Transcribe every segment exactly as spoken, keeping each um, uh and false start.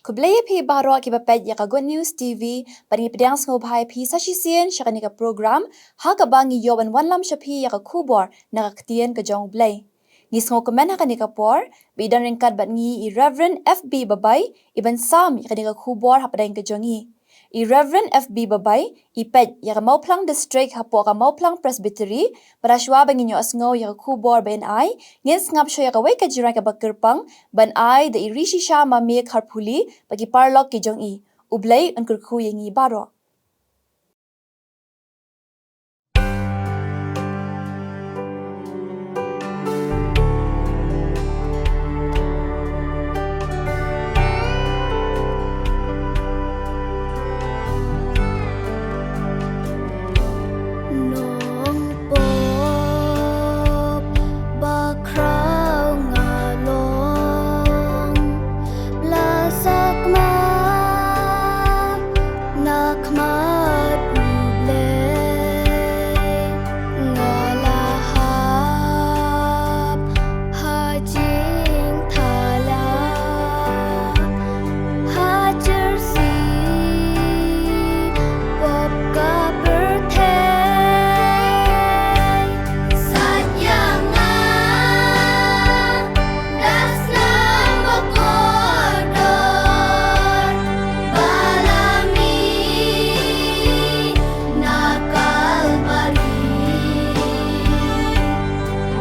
Khublei ïa phi baroh kiba peit ïa ka Good News T V, bad ngi pdiang sngewbha ïa phi sa shisien sha kane ka program, ha kaba ngi ïoh ban wanlam sha phi ïa ka khubor na ka ktien ka jong U Blei. Ngi sngewkmen ha kane ka por, ba i don ryngkat bad ngi i Reverend F B Babai, i ban sam ïa kane ka khubor hapdeng ka jong ngi. I Reverend F B Babai, i peit ïa ka Mawphlang District hapoh ka Mawphlang Presbytery, bad shuwa ba ngin ïohsngew ïa ka khubor ba yn ai, ngin sngap shuwa ïa kawei ka jingrwai kaba kyrpang, ban ai da i Rishisha Mame Kharphuli, bad ki paralok ki jong i. U Blei un kyrkhu ïa ngi baroh. Nongpop ba khraw nga long, la sakma na khmat U Blei, nga la hap ha jingthala, ha jersey pop ka pyrthei. Sait ïa nga da snem ba kordor, ba la mih na Kalbari,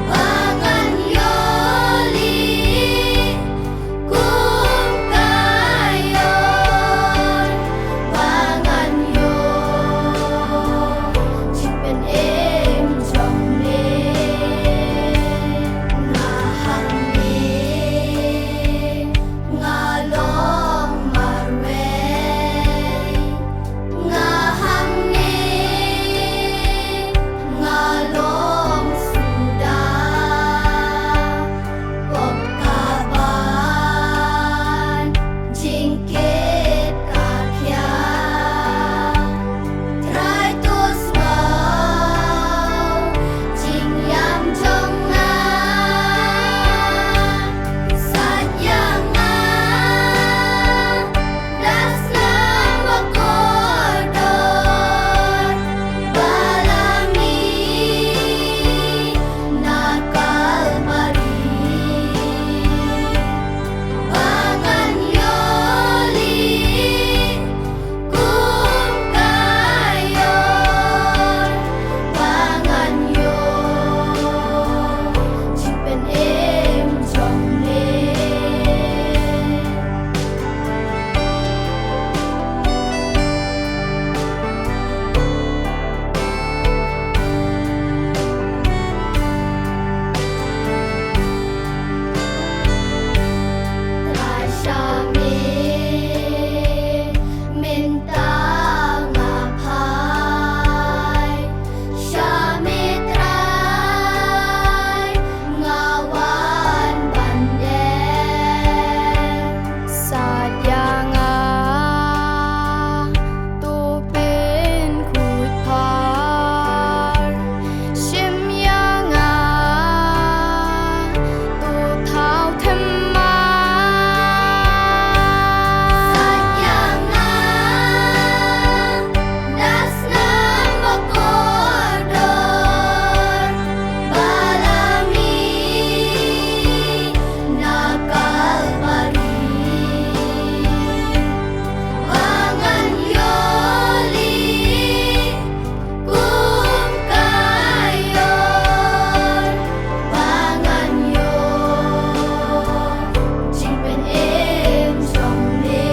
ba ngan ïoh leh kum ka ïor, ba ngan ïoh jingpynim jong me. Nga hangne nga long marwei, nga hangne nga long suda, pop ka ban jingkit ka khia. Trai to sngewbha jingïam jong nga, sait ïa nga da snem ba kordor, ba la mih na Kalbari, ba ngan ïoh leh kum ka ïor, ba ngan ïoh jingpynim jong me. Trai sha me mynta nga phai, sha me Trai nga wan ban leh. Sait ïa nga to pynkhuid par, shim ïa nga to thaw thymmai. Sait ïa nga da snem ba kordor, ba la mih na Kalbari, ba ngan ïoh leh kum ka ïor, ba ngan ïoh jingpynim jong me.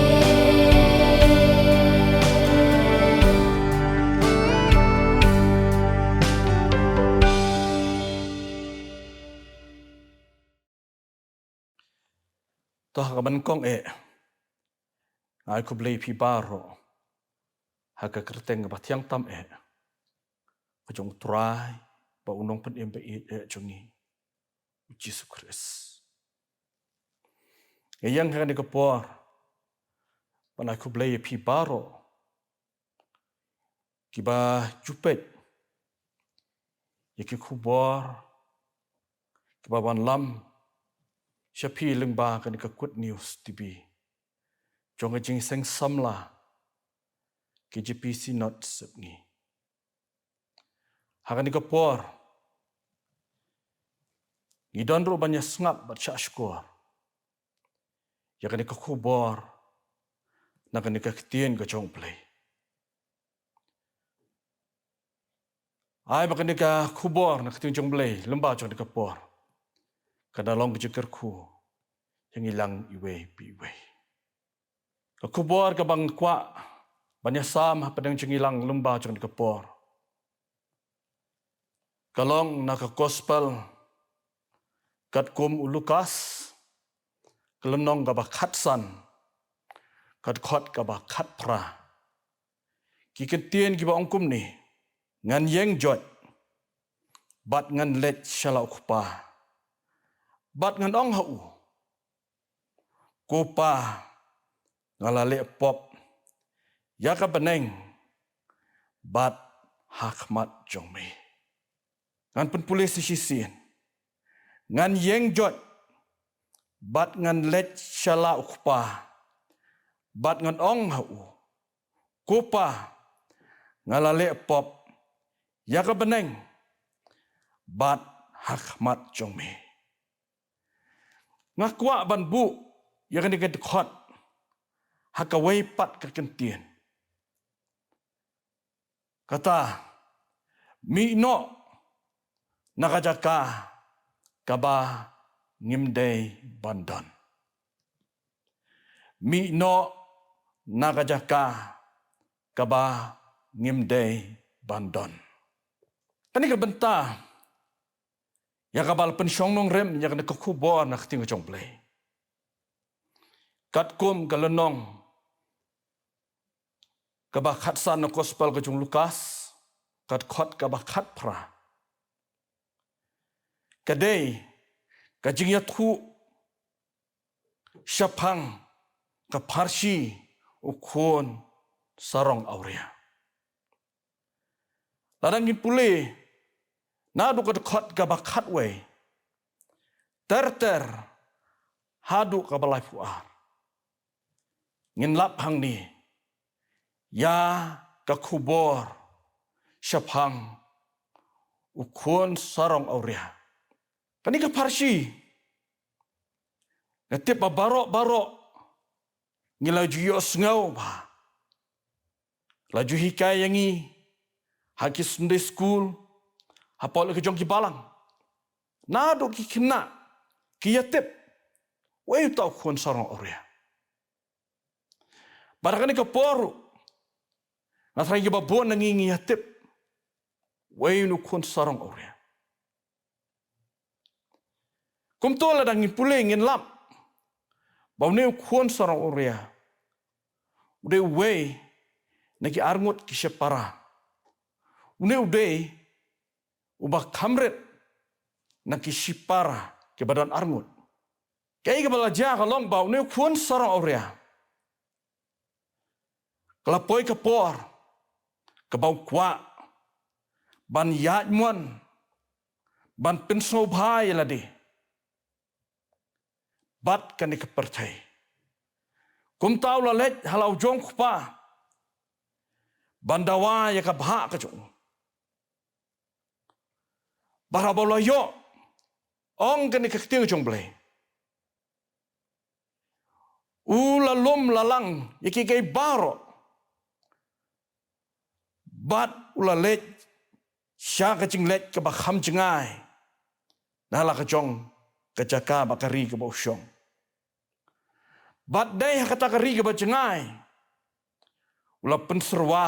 To ha kaba nyngkong eh, nga ai khublei ïa phi baroh ha ka kyrteng ba thiang tam eh, ka jong U Trai bad U Nongpynim ba ïeit eh jong ngi, U Jisu Khrist. Nga ïeng ha kane ka por ban ai khublei ïa phi baroh kiba ju peit ïa ki khubor kiba wanlam sha phi lyngba kane ka Good News T V. jong ka jingseng samla ka G P C North Sepngi. Ha kane ka por ngi don ruh ban ïa sngap bad shah shkor ïa kane ka khubor na kane ka ktien ka jong U Blei. Ai ba kane ka khubor na ka ktien jong U Blei lyngba jong kane ka por ka da long ka jingkyrkhu ïa ngi lang iwei pa iwei. Ka khubor kaba nga kwah ban ïa sam hapdeng jong ngi lang lyngba jong kane ka por ka long na ka gospel katkum u Lukas, ka lynnong kaba khatsan, ka dkhot kaba khatphra. Ki kyntien kiba ong kumne: Ngan ïeng joit bad ngan leit sha la U Kpa bad ngan ong ha u, Ko Pa, nga la leh pop ïa ka bneng bad ha khmat jong me. Ngan pynpule sa shisien: Ngan ïeng joit bad ngan leit sha la U Kpa bad ngan ong ha u, Ko Pa, nga la leh pop ïa ka bneng bad ha khmat jong me. Nga kwah ban buh ïa kane ka dkhot ha kawei pat ka kyntien. Kata, mih noh na ka jaka kaba ngim dei ban don. Mih noh na ka jaka kaba ngim dei ban don. Kane ka bynta ïa kaba la pynshong nongrim ïa kane ka khubor na ka ktien ka jong U Blei katkum ka lynnong kaba khatsan na gospel ka jong u Lukas, ka dkhot kaba khatphra. Ka dei ka jingïathuh shaphang ka pharshi u khun sarong awria. Lada ngin pule naduh ka dkhot kaba khatwei ter ter haduh kaba laiphew ar, ngin lap hangne ïa ka khubor shaphang u khun sarong awria. Kane ka pharshi, nga tip ba baroh baroh ngi la ju ïohsngew bha, la ju hikai ïa ngi ha ki Sunday school, hapoh la ka jong ki balang. Naduh ki khynnah ki ïatip uei uta u khun sarong awria. Bad ha kane ka por ruh, nga tharai kiba bun na ngi ngi ïatip uei u khun sarong awria. Kumta lada ngin pule ngin lap ba une u khun sarong awria u dei uwei na ki arngut ki shipara. Une u dei uba kham rit na ki shipara kiba don arngut. Kaei kaba la jia ka long ba une u khun sarong awria ka la poi ka por kaba u kwah ban ïaid mon, ban pynsngewbha ïa lade bad kane ka pyrthei. Kumta u la leit ha la u jong u kpa ban dawa ïa ka bhah ka jong u. Bad haba u la ïoh, ong kane ka ktien jong U Blei, u la lum la lang ïa kiei kiei baroh bad u la leit sha ka jingleit kaba kham jngai na la ka jong ka jaka bad ka ri kaba u shong. Bad dei ha kata ka ri kaba jngai u la pynsyrwa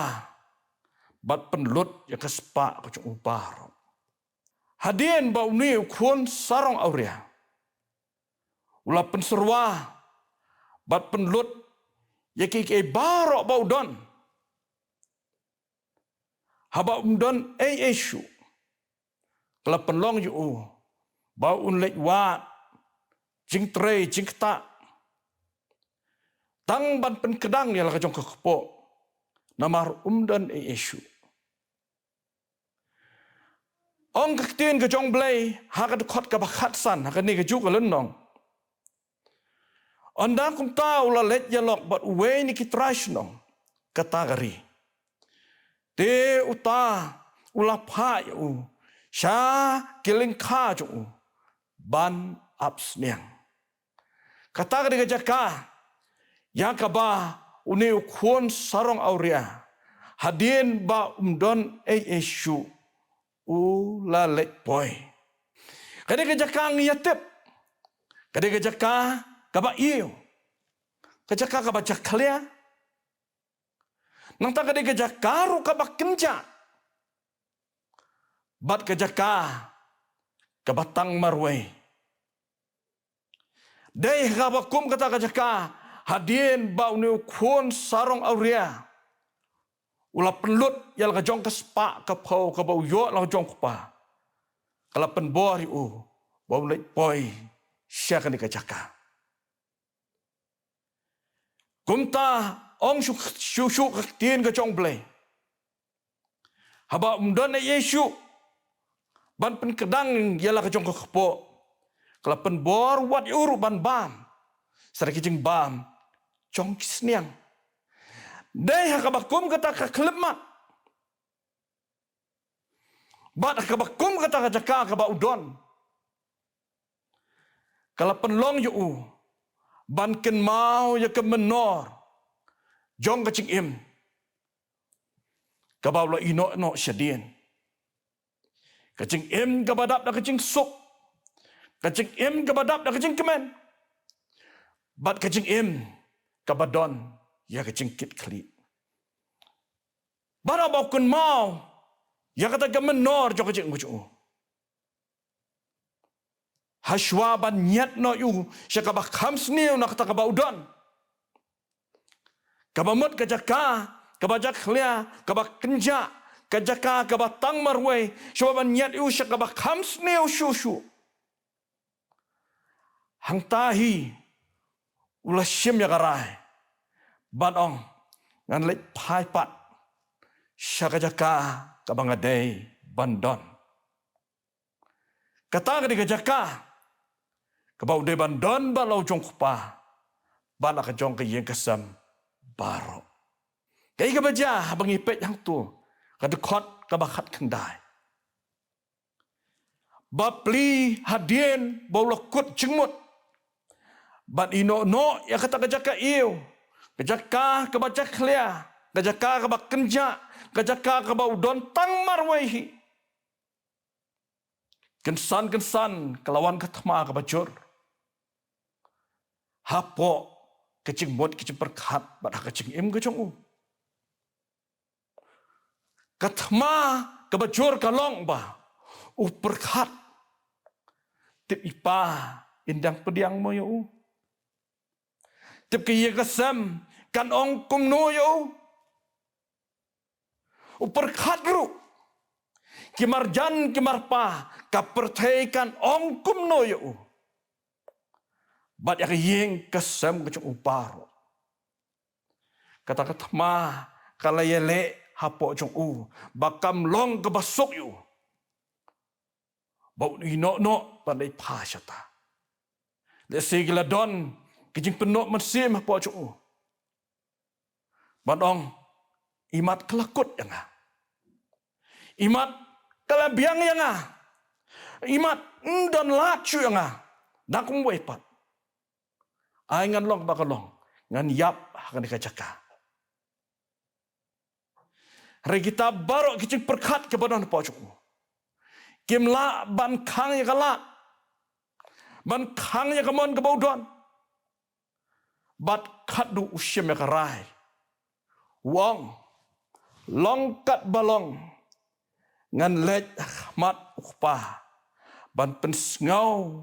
bad pynlut ïa ka spah ka jong u baroh. Hadien ba une u khun sarong awria u la pynsyrwa bad pynlut ïa kiei kiei baroh ba u don, haba um don ei ei shuh, ka la pynlong ïa u ba un leit wad, jingtrei jingktah, tang ban pynkdang ïa la ka jong ka kpoh, namar um don ei ei shuh. Ong ka ktien ka jong U Blei ha ka dkhot kaba khatsan ha kane kajuh ka lynnong, Ynda kumta u la leit ïalok bad uwei na ki trai shnong kata ka ri. Te uta u la phah ïa u sha ki lyngkha jong u ban ap sniang. Kata ka dei ka jaka ïa kaba une u khun sarong awria, hadien ba um don ei ei shuh, u la leit poi. Ka dei ka jaka ngi ïa tip, ka dei ka jaka kaba ïew, ka jaka kaba jakhlia. Nangta ka dei ka jaka ruh kaba kynjah bad ka jaka kaba tang marwei. Dei ha kaba kum kata ka jaka, hadien ba une u khun sarong awria u la pynlut ïa la ka jong ka spah ka phew kaba u ïoh la ka jong u kpa, ka la pynbor ïa u ba u leit poi sha kane ka jaka. Kumta ong shu shu shu ka ktien ka jong U Blei. Haba um don ei ei shuh ban pynkdang ïa la ka jong ka kpoh, ka la pynbor wat ïa u ruh ban bam sa da ki jingbam jong ki sniang. Dei ha kaba kum kata ka khyllipmat bad ha kaba kum kata ka jaka kaba u don, ka la pynlong ïa u ban kynmaw ïa ka mynnor jong ka jingim kaba u la ïehnoh noh shadien. Ka jingim kaba dap da ka jingsuk, ka jingim kaba dap da ka jingkmen, bad ka jingim kaba don ïa ka jingkitkhlieh. Bad haba u kynmaw ïa kata ka mynnor jong ka jingim ka jong u, hashwa ban ñiad noh ïa u sha kaba kham sniew na kata kaba u don, kaba mut ka jaka kaba jakhlia, kaba kynjah, ka jaka kaba tang marwei, shwa ban ñiad ïa u sha kaba kham sniew shuh shuh. Hangta hi u la shim ïa ka rai ban ong, ngan leit phai pat sha ka jaka kaba nga dei ban don. Kata ka dei ka jaka kaba u dei ban don bad la u jong u kpa bad la ka jong ka ïing ka sem baroh. Kaei kaba jia haba ngi peit hangto, ka dkhot kaba khatkhyndai? Bapli hadien ba u la kut jingmut ban ïehnoh noh ïa kata ka jaka ïew, ka jaka kaba jakhlia, ka jaka kaba kynjah, ka jaka kaba u don tang marwei hi, kynsan kynsan ka la wan ka thma kaba jur hapoh ka jingmut ka jingpyrkhat bad ha ka jingim ka jong u. Ka thma kaba jur ka long ba u pyrkhat, tip i pa in dang pdiang mo ïa u? Tip ka ïing ka sem kan ong kumno ïa u? U pyrkhat ruh, ki marjan ki marpa, ka pyrthei kan ong kumno ïa u? Bad ïa ka ïing ka sem ka jong u baroh, kata ka thma ka la ïaleh hapoh jong u ba kam long kaba suk ïa u ba un ïehnoh noh ban leit phai shata. Lehse ki la don ki jingpynnoh mynsiem hapoh jong u ban ong, imat ka la kut ïa nga, imat ka la biang ïa nga, imat ym don lad shuh ïa nga da kumwei pat. Ai ngan long ba ka long, ngan ïap ha kane ka jaka. Hynrei kita baroh ki jingpyrkhat kiba don hapoh jong u kim lah ban khang ïa ka lad, ban khang ïa ka mon kaba u don. Bad khadduh u shim ïa ka rai, u ong, long katba long, ngan leit ha khmat u kpa ban pynsngew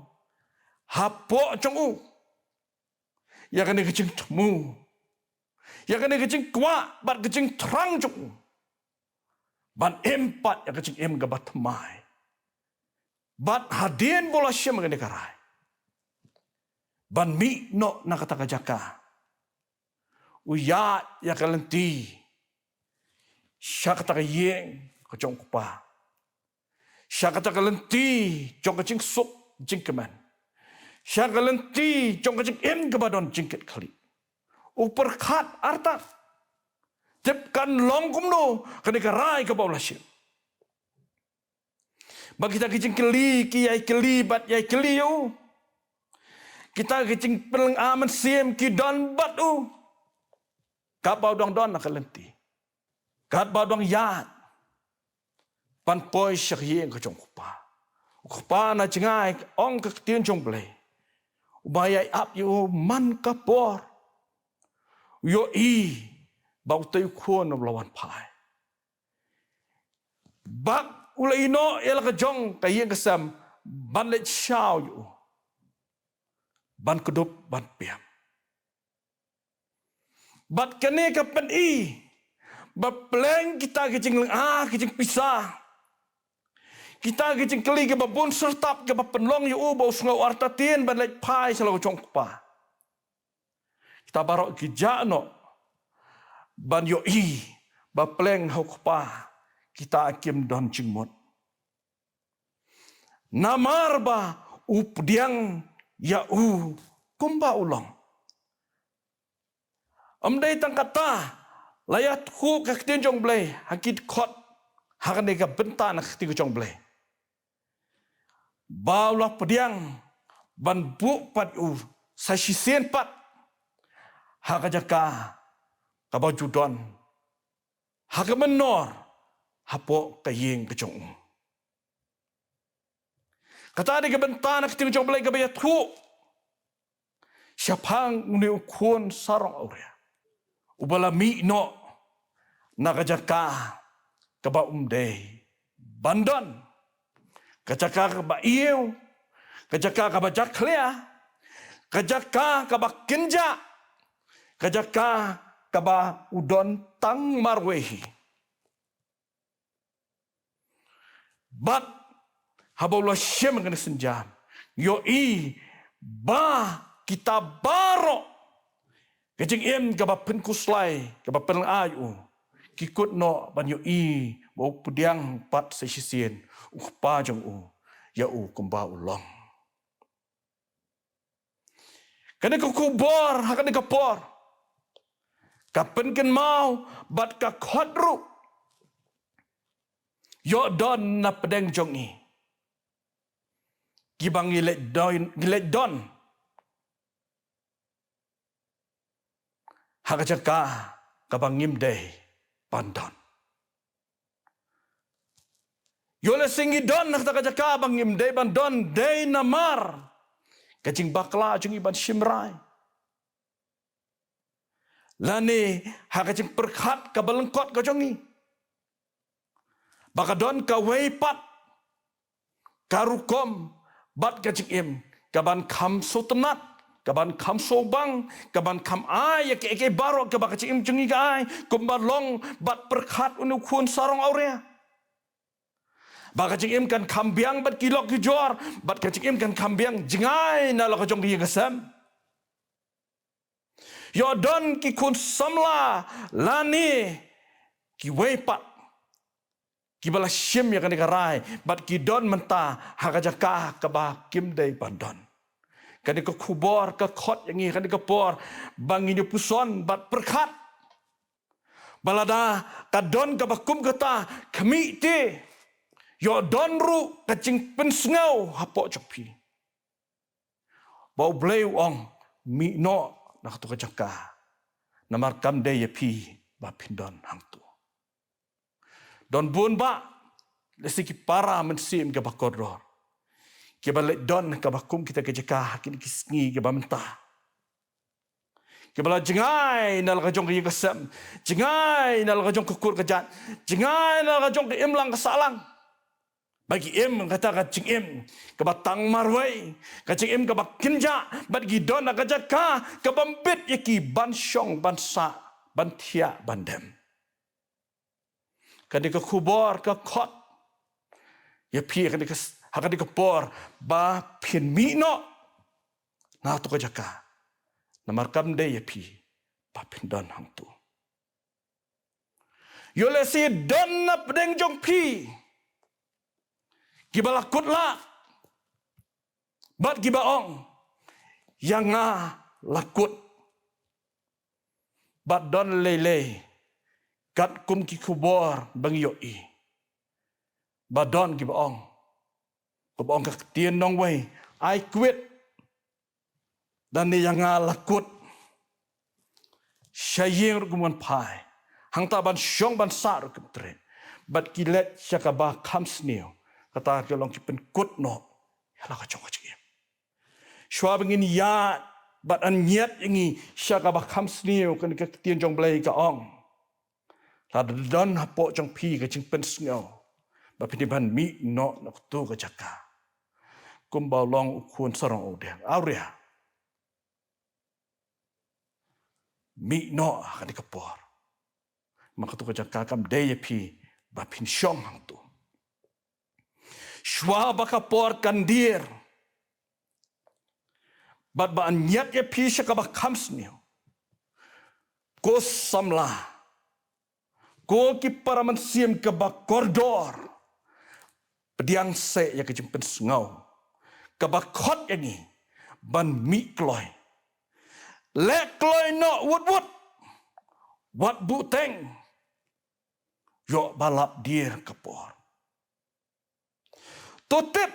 hapoh jong u ïa kane ka jingthmu, ïa kane ka jingkwah bad ka jingthrang jong u ban im pat ïa ka jingim kaba thymmai. Bad hadien ba u la shim ïa kane ka rai ban mih noh na kata ka jaka, u ïaid ïa ka lynti sha kata ka ïing ka jong u kpa, sha kata ka lynti jong ka jingsuk jingkmen, sha ka lynti jong ka jingim kaba don jingkitkhlieh. U pyrkhat artat, tip kan long kumno kane ka rai kaba u la shim. Ba kita ki jingkylli ki ïai kylli bad ïai kylli ïa u. Kita ki jingpynlong mynsiem ki don bad u. Katba u dang don ha ka lynti, katba u dang ïaid ban poi sha ka ïing ka jong u kpa, u kpa na jngai, ong ka ktien jong U Blei, uba ïai ap ïa u man ka por, u ïohi ba utei u khun u la wan phai. Bad u la ïehnoh ïa la ka jong ka ïing ka sem ban leit shaw ïa u, ban kdup ban pyrshah. Bad kane ka pyni ba pleng kita ki jinglynga, ki jingpisa, kita ki jingkylli kiba bun syrtap kiba pynlong ïa u ba u sngew artatien ban leit phai sha la ka jong u kpa. Kita baroh ki jah noh ban ïohi ba pleng ha u kpa kita kim don jingmut. Namar ba u pdiang ïa u kumba u long. Ym dei tang katta, la ïathuh ka ktien jong U Blei ha ki dkhot ha kane ka bynta na ka ktien jong U Blei, ba u la pdiang ban buh pat u sa shisien pat ha ka jaka kaba ju don ha ka mynnor hapoh ka ïing ka jong u. Kata dei ka bynta na ka ktien jong U Blei kaba ïathuh shaphang une u khun sarong awria, uba la mih noh na ka jaka kaba um dei ban don, ka jaka kaba ïew, ka jaka kaba jakhlia, ka jaka kaba kynjah, ka jaka kaba u don tang marwei hi. Bad haba u la shem kane ka sienjam, ïohi ba kita baroh ka jingim kaba pynkhuslai, kaba pynlynga ïa u, ki kut noh ban ïohi ba u pdiang pat sa shisien u kpa jong u ïa u kumba u long. Kane ka khubor ha kane ka por ka pynkynmaw bad ka khot ruh ïoh don na pdeng jong ngi, kiba ngi leit don, ngi leit don ha ka jaka kaba ngim dei ban don. Ïoh lehse ngi don ha kata ka jaka ba ngim dei ban don, dei namar ka jingbakla jong ngi ban shim rai, lane ha ka jingpyrkhat kaba lyngkot ka jong ngi, ba ka don kawei pat ka rukom bad ka jingim kaban kham sngewtynnat, kaban kham sngewbang, kaban kham ai ïa kiei kiei baroh kaba ka jingim jong ngi ka ai, kumba long bad pyrkhat une u khun sarong awria. Ba ka jingim kan kham biang bad ki lok ki jor, bad ka jingim kan kham biang jngai na la ka jong ka ïing ka sem. Ïoh don ki khun samla lane kiwei pat kiba la shim ïa kane ka rai bad ki don mynta ha ka jaka kaba kim dei ban don. Kane ka khubor ka khot ïa ngi ha kane ka por ba ngin ïa puson bad pyrkhat ba lada ka don kaba kum kata, khmih te ïoh don ruh ka jingpynsngew hapoh jong phi ba U Blei u ong, mih noh na kato ka jaka, namar kam dei ïa phi ba phin don hangto. Don bun bah, lehse ki para mynsiem kiba kordor, kiba leit don kaba kum kita ki jaka ha kine ki sngi kiba mynta, kiba la jngai na la ka jong ka ïing ka sem, jngai na la ka jong ka kur ka jait, jngai na la ka jong ka imlang ka sahlang. Ba ki im kata ka jingim kaba tang marwei, ka jingim kaba kynjah, bad ki don ha ka jaka kaba mbit ïa ki ban shong, ban sah, ban thiah, ban dem. Kane ka khubor ka khot ïa phi ha kane ka s-, ha kane ka por ba phin mih noh na kato ka jaka, namar kam dei ïa phi ba phin don hangto. Ïoh lehse don na pdeng jong phi kiba la kut lah bad kiba ong, Ïa nga la kut. Bad don lei lei katkum ki khubor ba ngi ïohi ba don kiba ong, kiba ong ka ktien nongwei, "I quit." Lane, "Ïa nga la kut." Sha ïing ruh kim wan phai. Hangta ban shong ban sah ruh kim treh. Bad ki leit sha kaba kham sniew. Kata ki long ki pynkut noh ïa la ka jong ka jingim. Shuwa ba ngin ïaid bad añiat ïa ngi sha kaba kham sniew, kane ka ktien jong Blei ka ong, lada don hapoh jong phi ka jingpynsngew ba phin ïa ban mih noh na katu ka jaka, kumba long u khun sarong u deng, awria, mih noh ha kane ka por. Ma katu ka jaka kam dei ïa phi ba phin shong hangtu. Shuwa ba ka por kan dier bad ba añiat ïa phi sha kaba kham sniew, ko samla, ko ki para mynsiem kaba kordor, pdiang seh ïa ka jingpynsngew kaba khot ïa ngi ban mih kloi. Leh kloi noh wut wut, wat buhteng, ïoh ba lap dier ka por. To tip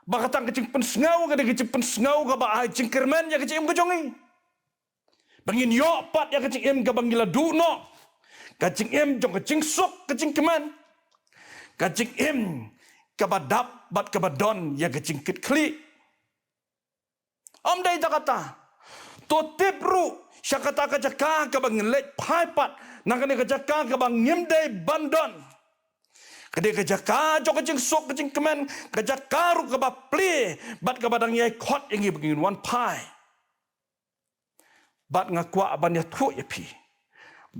ba kata ka jingpynsngew ka dei ka jingpynsngew kaba ai jingkyrmen ïa ka jingim ka jong ngi. Ba ngin ïoh pat ïa ka jingim kaba ngi la duh noh, ka jingim jong ka jingsuk ka jingkmen, ka jingim kaba dap bad kaba don ïa ka jingkitkhlieh. Ym dei tang kata, to tip ruh sha kata ka jaka kaba ngin leit phai pat na kane ka jaka kaba ngim dei ban don. Ka dei ka jaka jong ka jingsuk ka jingkmen, ka jaka ruh kaba plie bad kaba dang ïai khot ïa ngi ba ngin wan phai. Bad nga kwah ban ïathuh ïa phi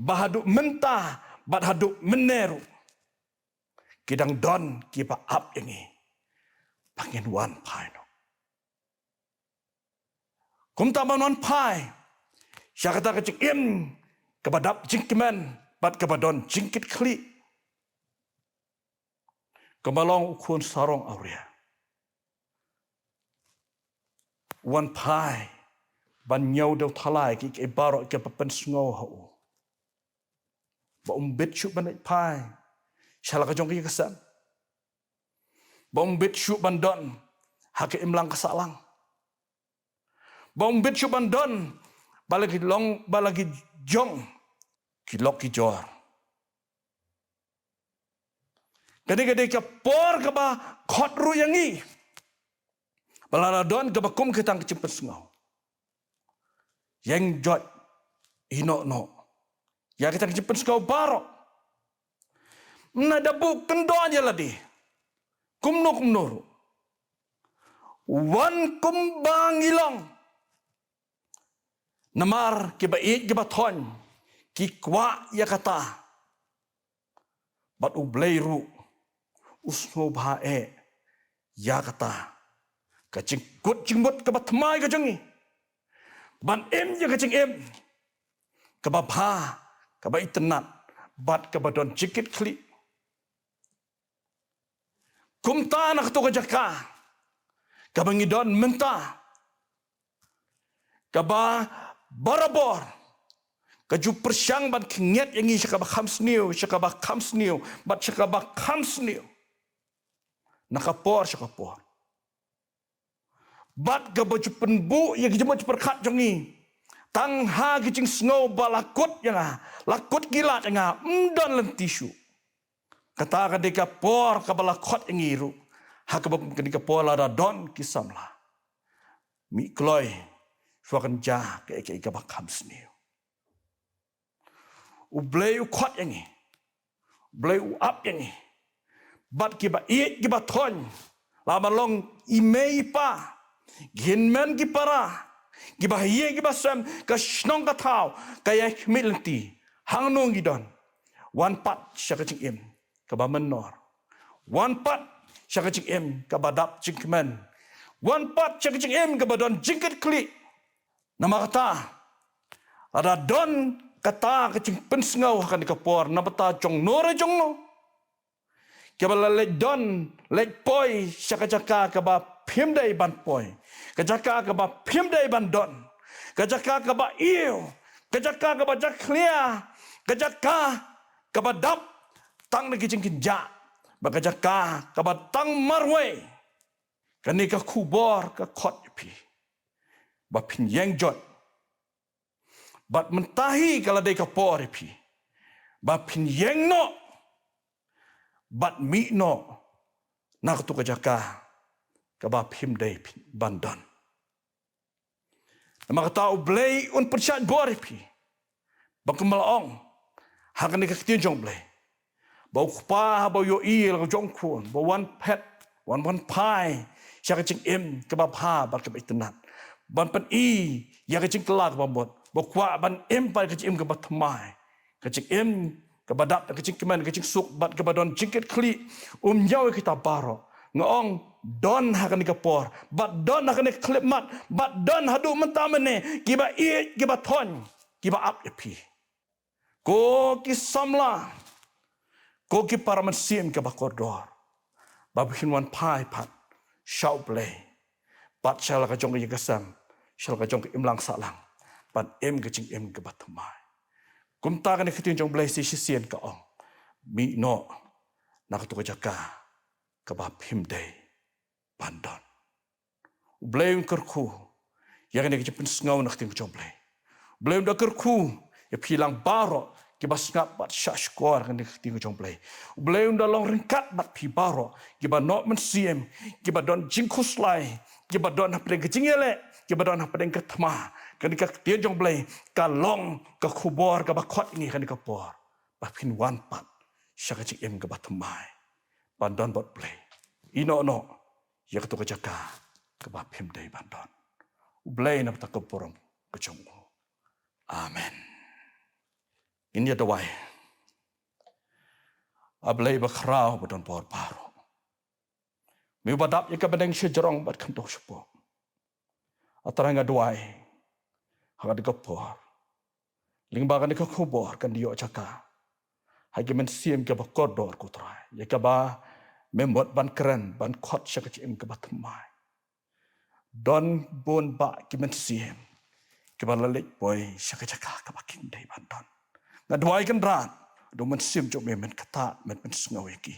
ba haduh mynta bad haduh mynne ruh ki dang don kiba ap ïa ngi ba ngin wan phai noh. Kumta ban wan phai sha kata ka jingim kaba dap jingkmen bad kaba don jingkitkhlieh, kaba long u khun sarong awria, wan phai ban ñiew dewthala ïa kiei kiei baroh kiba pynsngew ha u, ba um bit shuh ban leit phai sha la ka jong ka ïing ka sem, ba um bit shuh ban don ha ka imlang ka sahlang, ba um bit shuh ban don ba la ki long, ba la ki jong ki lok ki jor. Ka dei, ka dei ka por kaba khot ruh ïa ngi ba lada don kaba kum kata ka jingpynsngew, ïeng joit, ïehnoh noh ïa kata ka jingpynsngew baroh. Ym da buh kyndon ïa lade kumno kumno ruh, wan kumba ngi long. Namar kiba ïeit kiba thoiñ ki kwah ïa kata. Bad U Blei ruh u sngewbha eh ïa kata ka jingkut jingmut kaba thymmai ka jong ngi ban im ïa ka jingim kaba bha, kaba itynnad bad kaba don jingkitkhlieh. Kumta na kato ka jaka kaba ngi don mynta, kaba barabor ka ju pyrshang ban khyndiat ïa ngi sha kaba kham sniew, sha kaba kham sniew, bad sha kaba kham sniew na ka por sha ka por. Bad kaba ju pynbuh ïa ki jingmut jingpyrkhat jong ngi tang ha ki jingsngew ba la kut ïa nga, la kut ki lad ïa nga, ym don lynti shuh. Kata ka dei ka por kaba la khot ïa ngi ruh ha kaba kum kane ka por lada don ki samla, mih kloi, shuwa kan jia kaei kaei kaba kham sniew. U Blei u khot ïa ngi, U Blei u ap ïa ngi. Bad kiba ïeit kiba thoiñ, la ba long i mei i pa, ki hynmen ki para, kiba ha ïing kiba sem, ka shnong ka thaw, ka ïai khmih lynti, hangno ngi don, wan pat sha ka jingim kaba mynnor, wan pat sha ka jingim kaba dap jingkmen, wan pat sha ka jingim kaba don jingkitkhlieh. Namar kata, lada don kata ka jingpynsngew ha kane ka por na bynta jongno re jongno, kiba la leit don leit poi sha ka jaka kaba phim dei ban poi, ka jaka kaba phim dei ban don, ka jaka kaba ïew, ka jaka kaba jakhlia, ka jaka kaba dap tang na ki jingkynjah, bad ka jaka kaba tang marwei. Kane ka khubor ka khot ïa phi ba phin ïeng jot, bad mynta hi ka la dei ka por ïa phi ba phin ïeng noh bad mih noh na katu ka jaka kaba phim dei phin ban don. Namar kata U Blei un pynshait bor ïa phi, ba kumba la ong ha kane ka ktien jong U Blei, ba u kpa haba u ïohi ïa la ka jong u khun ba wan phet, wan wan phai sha ka jingim kaba bha bad kaba itynnad, ban pyni ïa ka jingkylla kaba mut, ba u kwah ban im pat ka jingim kaba thymmai, ka jingim kaba dap da ka jingkmen, ka jingsuk bad kaba don jingkitkhlieh. Um ñiew ïa kita baroh. Nga ong, don ha kane ka por, bad don ha kane ka khyllipmat, bad don haduh mynta mynne kiba ïeit, kiba thoiñ, kiba ap ïa phi, ko ki samla, ko ki para mynsiem kiba kordor, ba phin wan phai pat sha U Blei, bad sha la ka jong ka ïing ka sem, sha la ka jong ka imlang sahlang, bad im ka jingim kaba thymmai. Kumta kane ka ktien jong U Blei sa shisien ka ong, mih noh na katu ka jaka kaba phim dei ban don. U Blei un kyrkhu ïa kane ka jingpynsngew na ka ktien ka jong U Blei. U Blei un da kyrkhu ïa phi lang baroh kiba sngap bad shahshkor kane ka ktien ka jong U Blei. U Blei un da long ryngkat bad phi baroh kiba noh mynsiem, kiba don jingkhuslai, kiba don hapdeng ka jingïaleh, kiba don hapdeng ka thma. Kane ka ktien jong U Blei ka long ka khubor kaba khot ïa ngi ha kane ka por, ba phin wan pat sha ka jingim kaba thymmai, ban don bad U Blei. Ïehnoh noh ïa katu ka jaka kaba phim dei ban don. U Blei na bynta ka burom ka jong u. Amen. Ngin ïa duwai. A Blei bakhraw ba don bor baroh, me uba dap ïa ka bneng shajrong bad khyndew shapoh, A Trai, nga duwai ha kane ka por, lyngba kane ka khubor kan ïoh jaka ha ki mynsiem kiba kordor, ko Trai, ïa kaba me mut ban kren, ban khot sha ka jingim kaba thymmai. Don bun bah ki mynsiem kiba la leit poi sha ka jaka kaba kim dei ban don. Nga duwai, Kynrad, da u Mynsiem jong me men ktah, men pynsngew ïa ki,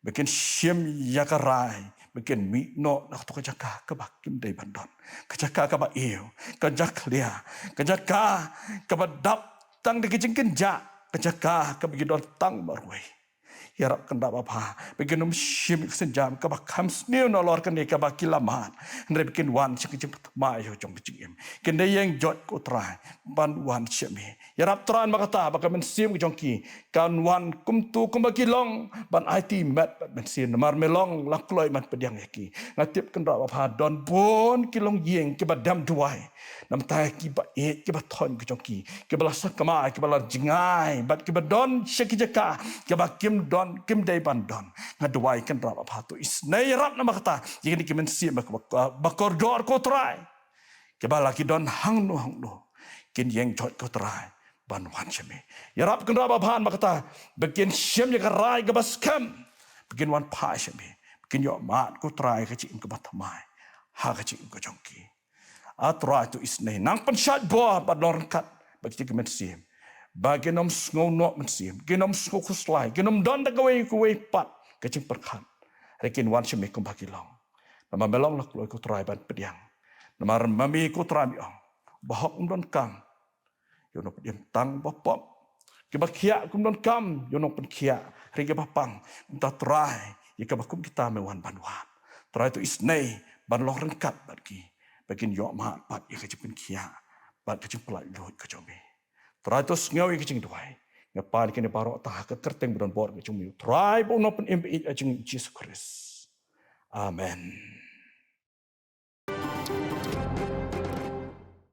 ba kin shim ïa ka rai, ba kin mih noh na katu ka jaka kaba kim dei ban don, ka jaka kaba ïew, ka jakhlia, ka jaka kaba dap tang da ki jingkynjah, ka jaka kaba ki don tang marwei. Ïarap, Kynrad babha, ba kin ym shim ïa ka sienjam kaba kham sniew nalor kane kaba ki la mad, hynrei ba kin wan sha ka jingpynthymmai jong ka jingim. Kin da ïeng joit, ko Trai, ban wan sha me. Ïarap, Trai, namar kata ba ka mynsiem ka jong ki kan wan kumto kumba ki long, ban aiti met bad mynsiem, namar me long la kloi ban pdiang ïa ki. Nga tip, Kynrad babha, don bun ki longïing kiba dem duwai, namar kiba ïeit, kiba thoiñ ka jong ki, kiba la sakma, kiba la jngai bad kiba don sha ki jaka kiba kim don, kim dei ban don. Nga duwai, Kynrad babha, to isynei, ïarap namar kata ïa kine ki mynsiem ba, ba, ba kordor, ko Trai, kiba la ki don hangno hangno, kin ïeng joit, ko Trai, ban wan sha me. Ïarap, Kynrad babha, namar kata ba kin shim ïa ka rai kaba skhem, ba kin wan phai sha me, ba kin ïoh mad, ko Trai, ka jingim kaba thymmai ha ka jingim ka jong ki. A Trai, to isynei, nang pynshait bor bad long ryngkat bad kita ki mynsiem, ba kin ym sngew noh mynsiem, kin ym sngew khuslai, kin ym don da kawei kawei pat ka jingpyrkhat, hynrei kin wan sha me kumba ki long. Namar me long la kloi, ko Trai, ban pdiang. Namar ma me, ko Trai, me ong, bahok um donkam ïa u nongpynim tang ba pop, kiba khiah kum donkam ïa u nongpynkhiah, hynrei kiba pang. Kumta, Trai, ïa kiba kum kita me wan ban wad. Trai, to isynei ban long ryngkat bad ki, ba kin ïoh mad pat ïa ka jingpynkhiah bad ka jingpyllait luid ka jong me. Trai, to sngew ïa ka jingduwai. Nga pan ïa kine baroh tang ha ka kyrteng ba don bor ka jong me, Trai bad u Nongpynim ba ïeit, ha ka kyrteng Jisu Khrist. Amen.